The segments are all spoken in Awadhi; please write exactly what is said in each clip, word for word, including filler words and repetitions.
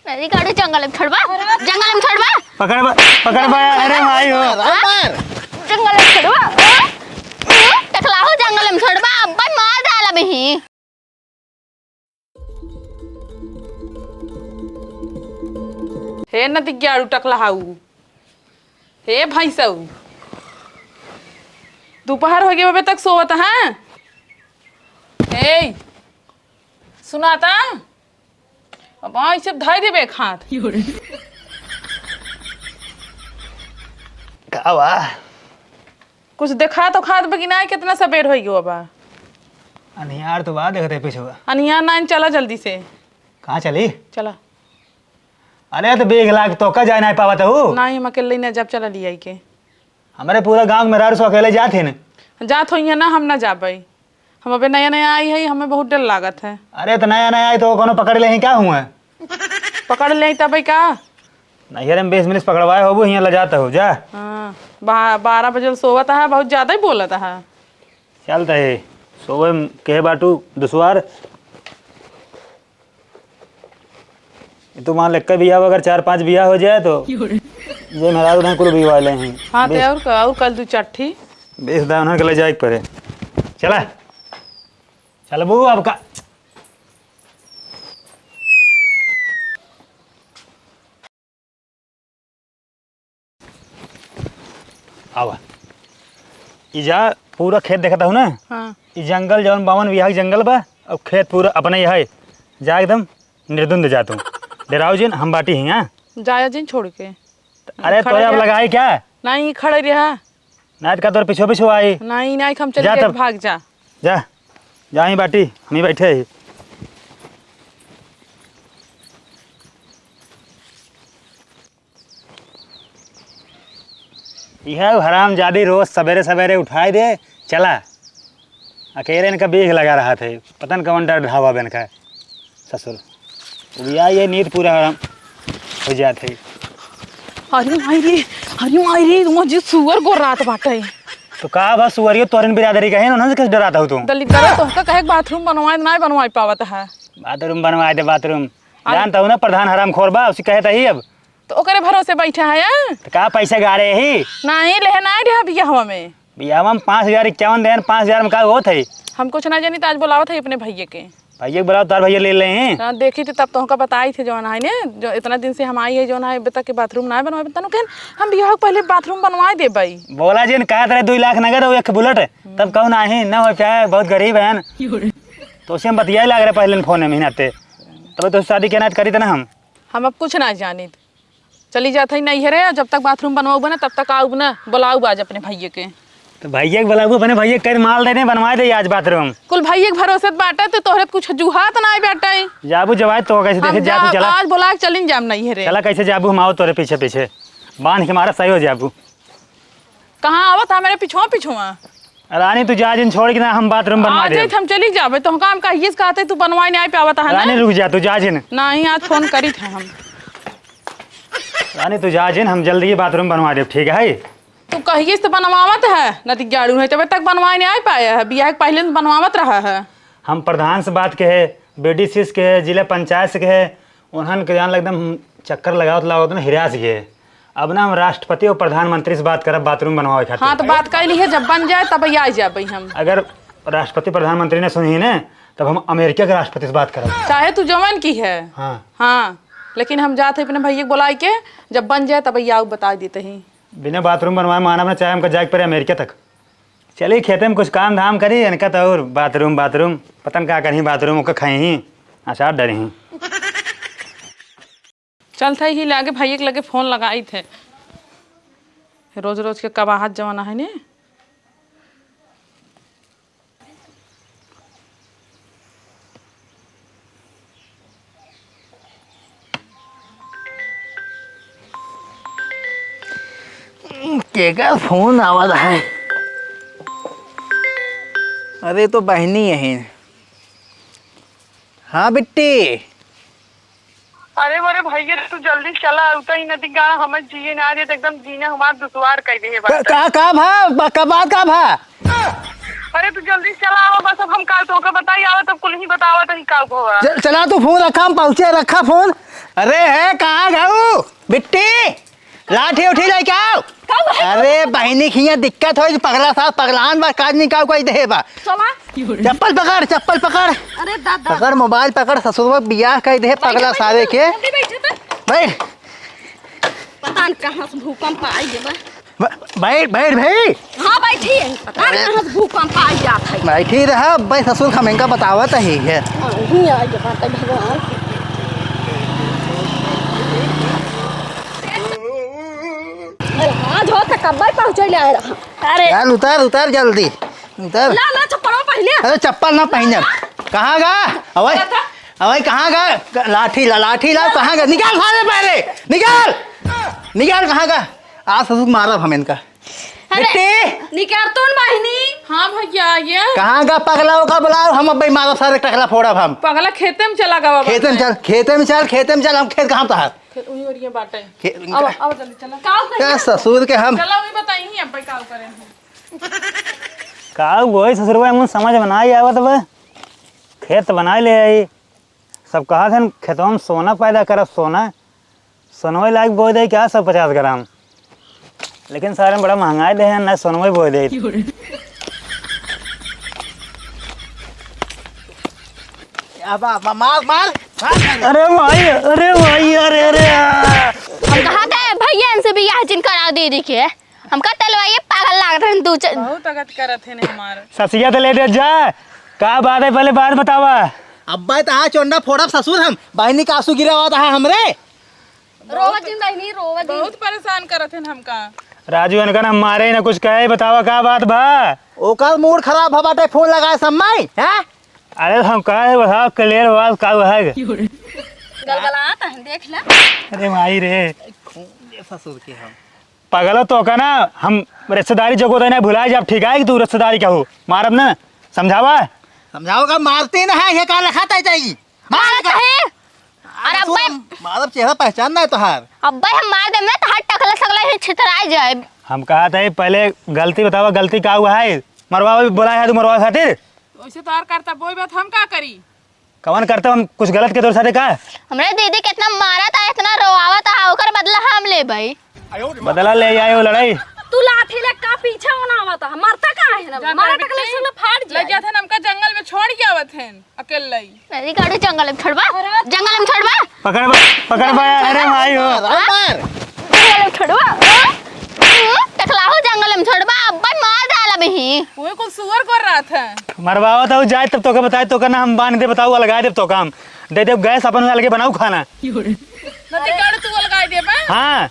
अरे गाड़ी जंगल में छोड़बा, जंगल में छोड़बा। पकड़बा, पकड़बा, अरे माई हो। मार, मार। जंगल में छोड़बा। टकलाहू जंगल में छोड़बा, अब्बा मार डाला बही। हे नदिग्याड़ू टकलाहू, हे भैंसऊ, दोपहर हो गए अबे तक सोवत हैं? ए, सुनाता? अब आई से धई देबे एक हाथ। का बा? कुछ देखा तो खात बा कि नाई, कितना सबेर होइ गयो बा। अनियार तो बा, देखते पीछे बा। अनियार नाई, चला जल्दी से। कहाँ चली? चला। अरे तो बेग लाग तो का जाए नाई पावत हूँ। नाई, हम अकेले ही ना जब चला लिया के। हमरे पूरा गाँव में रारू सो अकेले जात है न। जात होइहे ना, हम ना जाबे। हम अबे नया नया आई है, हमें बहुत डर लागत है। अरे तो नया नया आई तो कोनो पकड़ लेही का हुआ? पकड़ लेही तबे का? नैहरे में बीस मिनट पकड़वाए होबू, हियाँ ले जाता हो जा। हाँ, बा-, बारह बजे सोवत है, बहुत ज्यादा ही बोलत है। चलता है, सोवे में के बाटू दुसवार। ये तो मान ले, कई बियाह अगर चार पांच बियाह हो जाए तो ये मेहरारू नहीं कुल बियाह ले हैं। हाँ, ते बेस। और का, और कल दू चार ठी। बेस दा उन्हन के ले जाए के पड़े। चला, चल बू अब का। आवा। ई जा पूरा खेत देखत हूँ ना? हाँ। ई जंगल जौन बावन बियाह के जंगल बा, और खेत पूरा अपने ही है। जा एकदम निर्द्वंद जा तू। डराओ जिन, हम बाटी ही, हाँ? जाया जिन छोड़ के। अरे खड़ा तोरे अब रहा। लगाई क्या? नहीं, खड़े रहा। नायत का तोर पीछे पीछे आई। नहीं, नहीं, हम चल जा के तब। भाग जा। जा, जा ही बाटी, हम ही बैठे ही। यह हरामजादी रोज सवेरे सवेरे उठाई दे, चला। अकेले इनका बीख लगा रहा थे, पता न कौन डर ढावा बन का ससुर। अब या ये नींद पूरा हराम हो जात है। अरे माई रे, अरे माई रे, तुम जी सुअर को रात बाटे। तो का बा सुअरियो तोहरन बिरादरी का है ना, उन्होंने कैसे डराता हो तू? दलिद्दर तोहका कहे बाथरूम बनवाए, ना बनवाए पावत है। बाथरूम बनवाए दे, बाथरूम। अरे जानता हूँ ना प्रधान हरामखोर बा, उसे कहता ही अब। तो ओकरे भरोसे बैठा है, हाँ? तो का पैसा गाड़े ही? नहीं, लेहे नहीं रहा बियाहवा में। बियाहवा में पाँच हजार इक्यावन देन, पाँच हजार में का होत है? हम कुछ ना जानी, तो आज बुलावत है अपने भैया के। भैया के बुलाओ, तार भैया ले ले हैं। हाँ, देखी थी तब तो हमका बताई थे जौन है ने, जो इतना दिन से हम आई है जौन है, अबे तक के बाथरूम ना बनवाए, तनु कहन हम बियाह के पहले बाथरूम बनवाए दे भाई। बोला जिन, कहा तेरे दो लाख नगद हो, एक बुलेट, तब कहू ना ही, ना हो पाए, बहुत गरीब है न। तो उसे हम बतियाए लाग रहे पहले फोन में, महीना ते। तब तो शादी के नाच करी थे ना हम। हम अब कुछ ना जानी। चली जात हई नैहरे, जब तक बाथरूम बनवाउब ना, तब तक आउब ना, बुलाउब आज अपने भैया के। तो भैया के बुलाउब, अपने भैया के कह माल देने बनवा दे आज बाथरूम। कुल भैया के भरोसे त बाटे, तो तोहरे त कुछ जुहात ना बाटे। जाबू जवाई तो कैसे हम देखे जा, तू जा, चला। आज बुला के चलिन जाम नैहरे। चला कैसे जाबू, हम आओ तोरे पीछे पीछे। बांध के मारा सही हो जाबू। कहाँ आवत हमरे पिछुआ पिछुआ? रानी, तू जा जिन, छोड़ के ना, हम बाथरूम बनवा आ देब। जाइत, हम चली जाबे, तो हम काम कहिए से कहते, तू बनवाए नहीं आ पावत है ना? रानी, रुक जा, तू जा जिन। नहीं, आज फोन करी थे हम। रानी, तू जा जिन, हम जल्दी ही बाथरूम बनवा देब, ठीक है? तू कहिए से तो बनवावत है, नदिग्याड़ू है, जब तक बनवाए नहीं आ पाया है, बियाह के पहले तो बनवावत रहा है। हम प्रधान से बात के है, बीडीसी से के है, जिला पंचायत से के है, उन्हन के जान एकदम चक्कर लगावत लगावत ना हिरास गए। अब ना हम राष्ट्रपति और प्रधानमंत्री से बात करब बाथरूम बनवावे खातिर। हाँ, तो बात कर ली है, जब बन जाए तब आ जाबे हम। अगर राष्ट्रपति प्रधानमंत्री ने सुनी ने, तब हम अमेरिका के राष्ट्रपति से बात करब। चाहे तू जवन की है। हाँ। हाँ, लेकिन हम जात है अपने भैया के बुलाई के, जब बन जाए तब आउ बता देते ही। बिना बाथरूम बनवाए मानब ना, चाहे हमका जाए के पड़े अमेरिका तक। चली खेते में कुछ काम धाम करी, इनका तो और बाथरूम, बाथरूम, पता न का करही बाथरूम, ओके खाई ही, अचार डरी ही। चल थे ही लागे भैया के लगे फोन लगाई थे, रोज रोज के कबाहत जमाना है ने। केकर फोन आवत है? अरे, तो बहिनी है। हाँ बिट्टी। अरे मोरे भैया, तू जल्दी चला, उतई नदी गा, हमें जिए ना दे, एकदम जीना हमार दुश्वार कर दे है का, बात। का, का भा, बा-, का बात का भा? अरे तू जल्दी चला आवा, बस अब हम काल तोहका बताई आवा, तब कुल ही बतावा तही काल को आवा। चल, चला तू फोन रखा, हम पहुँचे, रखा फोन। अरे है कहाँ गऊ बिट्टी? लाठी उठी लेके आओ। का हुआ? अरे बहिनी खिया दिक्कत होई, पगला साहब पगलान बा, काज नहीं का कोई देहे बा। चला। चप्पल पकड़, चप्पल पकड़। अरे दादा। पकड़ मोबाइल पकड़, ससुरवा बियाह कई देहे पगला सारे के। जल्दी बैठे तो। बैठ। पता नहीं कहाँ से भूकंप आई गया बा। ब-, बैठ, बैठ भाई। हाँ, बैठी है। पता नहीं कहाँ से भूकंप आ जात है। बैठी रहा, भाई ससुर खमेंका बतावत ही है। हाँ, ही आ गया बात है भगवान। अरे, आज हो तो कब्बे पहुँचे ले आए रहा। अरे। चल, उतर, उतर जल्दी। उतर। ला, ला, चप्पल पहले। अरे, चप्पल ना पहने। कहाँ गा? अवै, अवै कहाँ गा? लाठी ला, लाठी ला, कहाँ गा? निकाल सारे पहले। निकाल। निकाल कहाँ गा? आज ससुर मारब हम इनका। अरे, बिट्टी! निकारतून बहिनी। हाँ भैया, आइए। कहाँ का पगला होगा बुलाओ, हम अब्बे मारब सारे टकला फोड़ब हम। पगला खेते में चला गवा खेते में बाटे। चल, खेते में चल, खेते में चल, हम खेत कहाँ तहार? खेत उही ओरिया बाटे। खे-, अब, अब जल्दी चला। का कहिए? का ससुर के हम चला, वही बताई ही अब्बे का करे हैं। का गोई ससुरवा, हमन समझ में ना आवत बा। खेत बना ले आई। सब कहत हन, "खेतवा में सोना पैदा करब, सोना।" सोनवे लायक बोए दे क्या सब पचास ग्राम? लेकिन सारे में बड़ा महंगाई दे हैं, ना सोनवे बोए दे। अब, अब, मार, मार, मार। अरे भाई, अरे भाई, अरे, अरे, आ। हम कहा थे भैया इनसे बियाह जिन करा दीदी के। हमका तेलवाइए पागल लागत रहन दू च- बहुत अगत करत है ने हमार। ससिया तो ले दे जा। का बात है, पहले बात बतावा। अब्बा, तहार चोंडा फोड़ब ससुर हम। बहिनी का आंसू गिरावा तहा हमरे। रोवत जिन बहिनी, रोवत जिन। बहुत परेशान करत है हमका। राजू, इनका ना मारे, ना कुछ कहे, बतावा का बात बा? ओकर मूड खराब हो बाटे, फोन लगाए समय, हैं? अरे हम कहे, बतावा, clear बात का है? गलगलात है, देख ले। अरे माई रे। खून दे ससुर के हम। पगलो, तोका ना हम रिश्तेदारी जोगो देना भुलाए जाब, ठीक है? कि तू रिश्तेदारी कहू, मारब ना, समझावा। समझाओगा, मारते ना है, ये का लखात है जाई। मार मारत का? है। अरे अरे सुन, अब्बे। मारब, चेहरा पहचान ना है तोहार। अब्बे हम मार देम ना, तोहार टकला सगला ही छितराए जाए। हम कहा था, पहले गलती बतावा, गलती का हुआ है? मरवा बोला है तू मरवा खातिर? वैसे तो और करता, बोई बात हम का करी? कवन करते हम कुछ गलत के तोर साथे का? हमरे दीदी कितना मारत आ, इतना रोवावत आ, ओकर बदला हम लेबई। बदला ले आए हो लड़ाई। तू लाठी ले का पीछे होना आवत आ, मरता का है ना? जा मारा तेरे टकले बिट्टी, सुन फाड़ ले जाए। जात हन हमका जंगल में छोड़ के आवत हन अकेले ही। मेरी गाड़ी जंगल में छोड़बा, अरे जंगल में छोड़बा। पकड़ बा, पकड़ बा, अरे भाई हो। मार, मार। जंगल में छोड़बा, हाँ? हम्म, टकलाहू जंगल में छोड़बा, अब्बा मार डाला बही। कोई कुल सुअर कर रहा था। मरवावा था, जाए तब तोके बताए, तोके ना हम बांध दे, बताऊ, अलगाए देब तोका हम। दे देब गैस, अपन अलगे बनाऊ खाना। नती काढ़ तू अलगाए देबे? हाँ।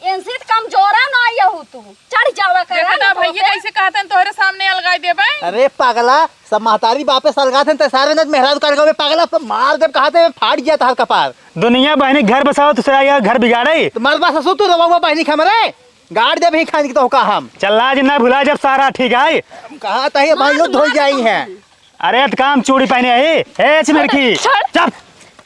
इनसे त कमजोरा ना आया हो तू। चढ़ जावा कर देखा ना था भैया तोके। कैसे कहते हैं तोहरे सामने अलगाए देबे? अरे पागला, सब महतारी बापे से अलगात हैं, ते सारे नत मेहरारू कर गवे पागला, सब मार देब कहते हैं, फाड़ गया तहार कपार। दुनिया बहनी घर बसाओ, तुसरा यह घर बिगाड़े। तो मरबा ससुर तू रवा बहनी खमरे। गाड़ देब ही खान की तो का हम। चल आज ना भुला जब सारा ठीक है। हम कहा था ये भाई लोग धो जाई हैं। अरे त काम चूड़ी पहने है, ए छिमरकी। छोड़। चुप।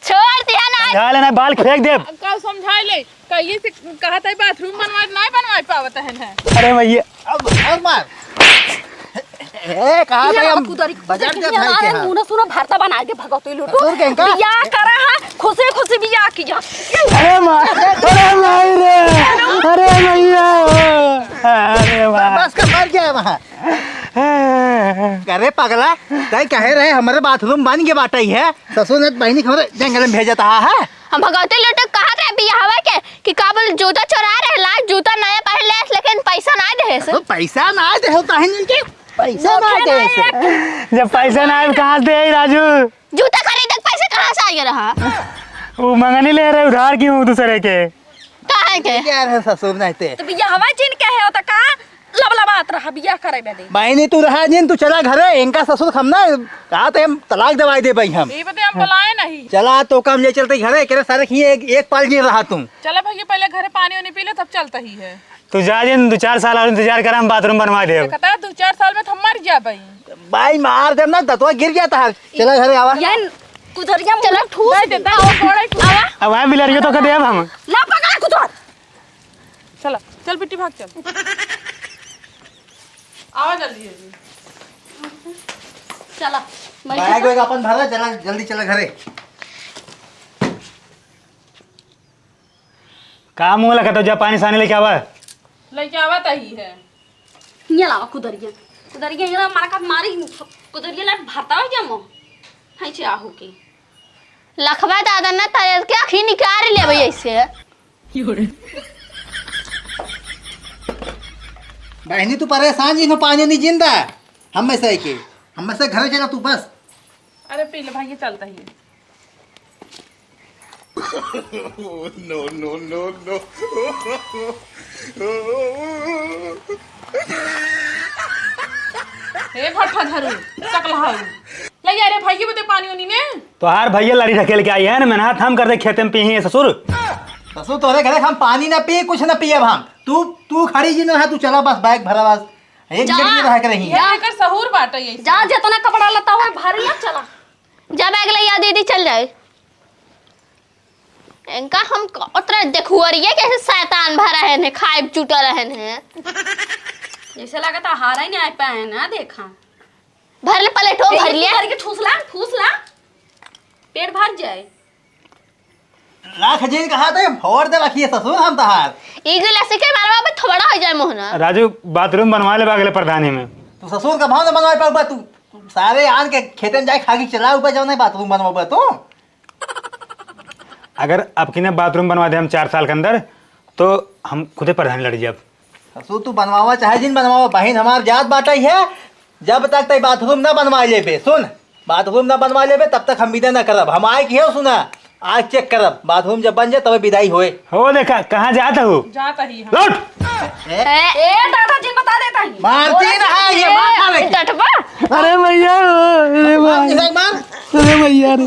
छोड़ दिया ना। समझा लेना, बाल फेंक देब। का समझा ले? कहिए से कहा था बाथरूम बनवाए, नहीं बनवाए पावत है ना। अरे भैया। अब, अब मार। ए, कहा था ये हम कुदरी बजट दे भाई के हमारे हाँ। मुंह सुनो भरता बना के भगवती लूटू। ससुर के इनका? बियाह करा है, खुशी खुशी बियाह किया। अरे माँ, अरे माई रे, अरे भैया, अरे माँ। बस का मर गया वहाँ। अरे पगला, तै कहे रहे हमरे बाथरूम बन के बाटई है, ससुर ने बहिनी के हमरे जंगल में भेजत हा है। हम भगवती लूटू कहत रहे बियाहवा के कि का बोल जूता चोरा रहला, जूता नया पहन ले, लेकिन पैसा ना देहे से। तो पैसा ना देहे, काहे नहीं के? पैसा ना देहे से। जब पैसा ना आए, कहाँ से दे राजू? जूता खरीदे के पैसा कहाँ से आइगे रहा? वो मंगनी ले रहे उधार क्यों दूसरे के? काहे के? ले रहे ससुर नहीं ते। तो बियाहवा जिन कहे हो तो का लबलबात रहा बियाह करे बदे? बहिनी तू रहा जिन, तू चला घरे, इनका ससुर हम ना, कहा तो हम तलाक दवाई दे भाई हम। ये बदे हम बुलाए नहीं। चला तो काम ये चलते घरे, करे सारे खिए एक, एक पाल जिन रहा तू। चला भैया पहले घरे पानी वानी पी ले तब चलता ही है। तू जा जिन, दो चार साल और इंतजार करा, हम बाथरूम बनवा देब। कहता है, दो चार साल में तो हम मर जाबे। भाई मार देब ना, दतवा गिर गया था। चला घरे आवा। यार, कुदरिया मुंह ठूस दे। दे, दे, गोड़े ठूस। आवा। अब वहाँ बिलरियो तो कर देब हम। ला पकड़ा कुदर। चला, चल बिट्टी भाग चल। आवा जल्दी, जल्दी। चला, बैठा। बैग वैग अपन भरा, चला, जल्दी चला घरे। का मुँह लगा तो जा पानी सानी लेके आवा। लेके आवा तही है। ये लावा कुदरिया। कुदरिया ये मारा का मारी। कुदरिया लाट भाता हो गया मो। है चे आहू के। लखवा दादा ना तारे के आँखी निकाल लेबे ऐसे। बहनी तू परेशान जी, इन्हों पानी नहीं जिंदा। हम में से के, हम में से घर चला तू बस। अरे पी ले भाई, ये चलता ही है। No, no, no, no। हे भट्ठा धरू, चकलहाऊ। ले जा रे भाई, ये बते पानी उनी में। तोहार भैया लाड़ी ढकेल के आई है ना, मेहनत हम करते खेते में पी हैं ससुर। ससुर तोहरे घरे हम पानी ना पी, कुछ ना पी अब हम। तू, तू खड़ी जी ना है, तू चला बस बैग भरा बस। एक जा, मिनट में रह के रही। जा। एकर सहूर बाटे ऐसे। जा, जितना कपड़ा लत्ता हुआ भर लिया, चला। जा बैग ले आ दीदी, चल जाए। इनका हम क-, उतरे देखुअरिए कैसे शैतान भर रहन है, खाइब चुटा रहन है। जैसे लगता हारा ही नहीं आ पाए ना, देखा। भर ले प्लेटो, ए, भर ले। भर के ठूस ला, ठूस ला। पेट भर जाए। लाख जिन कहा तो फोड़ दे रखी है ससुर हम तहार। ई गिलास के मारवा पे थोबड़ा हो जाए मोहना। राजू, बाथरूम बनवा ले अगले प्रधानी में। तू ससुर का भाव न बनवा पाऊबा तू। सारे आन के खेते में जाए खा के चला ऊपर जाओ नहीं बाथरूम बनवाबा तू। अगर अब की ने बाथरूम बनवा दे हम चार साल के अंदर, तो हम खुदे प्रधानी लड़ जाब। ससुर तू बनवावा चाहे जिन बनवावा, बहिन हमार जात बाटा ही है। जब तक तई बाथरूम ना बनवा लेबे, सुन, बाथरूम ना बनवा लेबे तब तक हम विदा ना करब। हम आए की है सुना, आज चेक करब, बाथरूम जब बन जाए तब विदाई होए। हो देखा, कहाँ जात हो? जात ही हम। लौट। ए, ए, दादा जी बता देता ही। मारती ना है ये, मार मारे। डटबा। अरे भैया, अरे मार, मार। अरे भैया रे।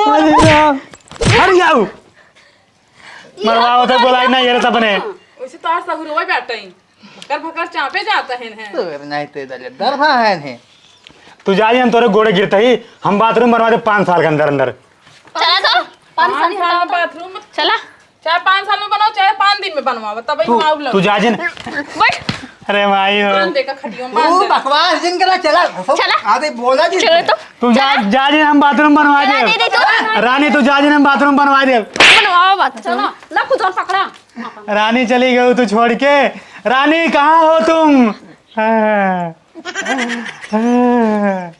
अरे राम। हट जाओ। मरवाओ तो बोलाई ना ये रे तपने। वैसे तो आज सहुरवा बैठे ही। भकर भकर चापे जाता है इन्हें। तो नहीं तो इधर डर रहा है इन्हें। तू जा, हम तोरे गोड़े गिरते ही, हम बाथरूम बनवा दे पाँच साल के अंदर अंदर। चला तो। पाँच साल में बाथरूम। चला। चाहे पाँच साल में बनाओ, चाहे पाँच दिन में बनवाओ, तब ही तू, हम आउब तू लगे। जा जिन। बैठ। अरे माई हो। बांध दे का खटियो में, बांध तू दे। बकवास जिन करा, चला। चला। आदे बोला जिन। चलो तो। तू जा, चला। जा जिन, हम बाथरूम बनवा चला दे। दीदी तू। रानी, तू जा जिन, हम बाथरूम बनवा दे। बनवाओ बाथरूम। चलो, ला कुछ और पकड़ा। रानी चली गई तू छोड़ के। रानी, कहाँ हो तुम? हाँ। हाँ।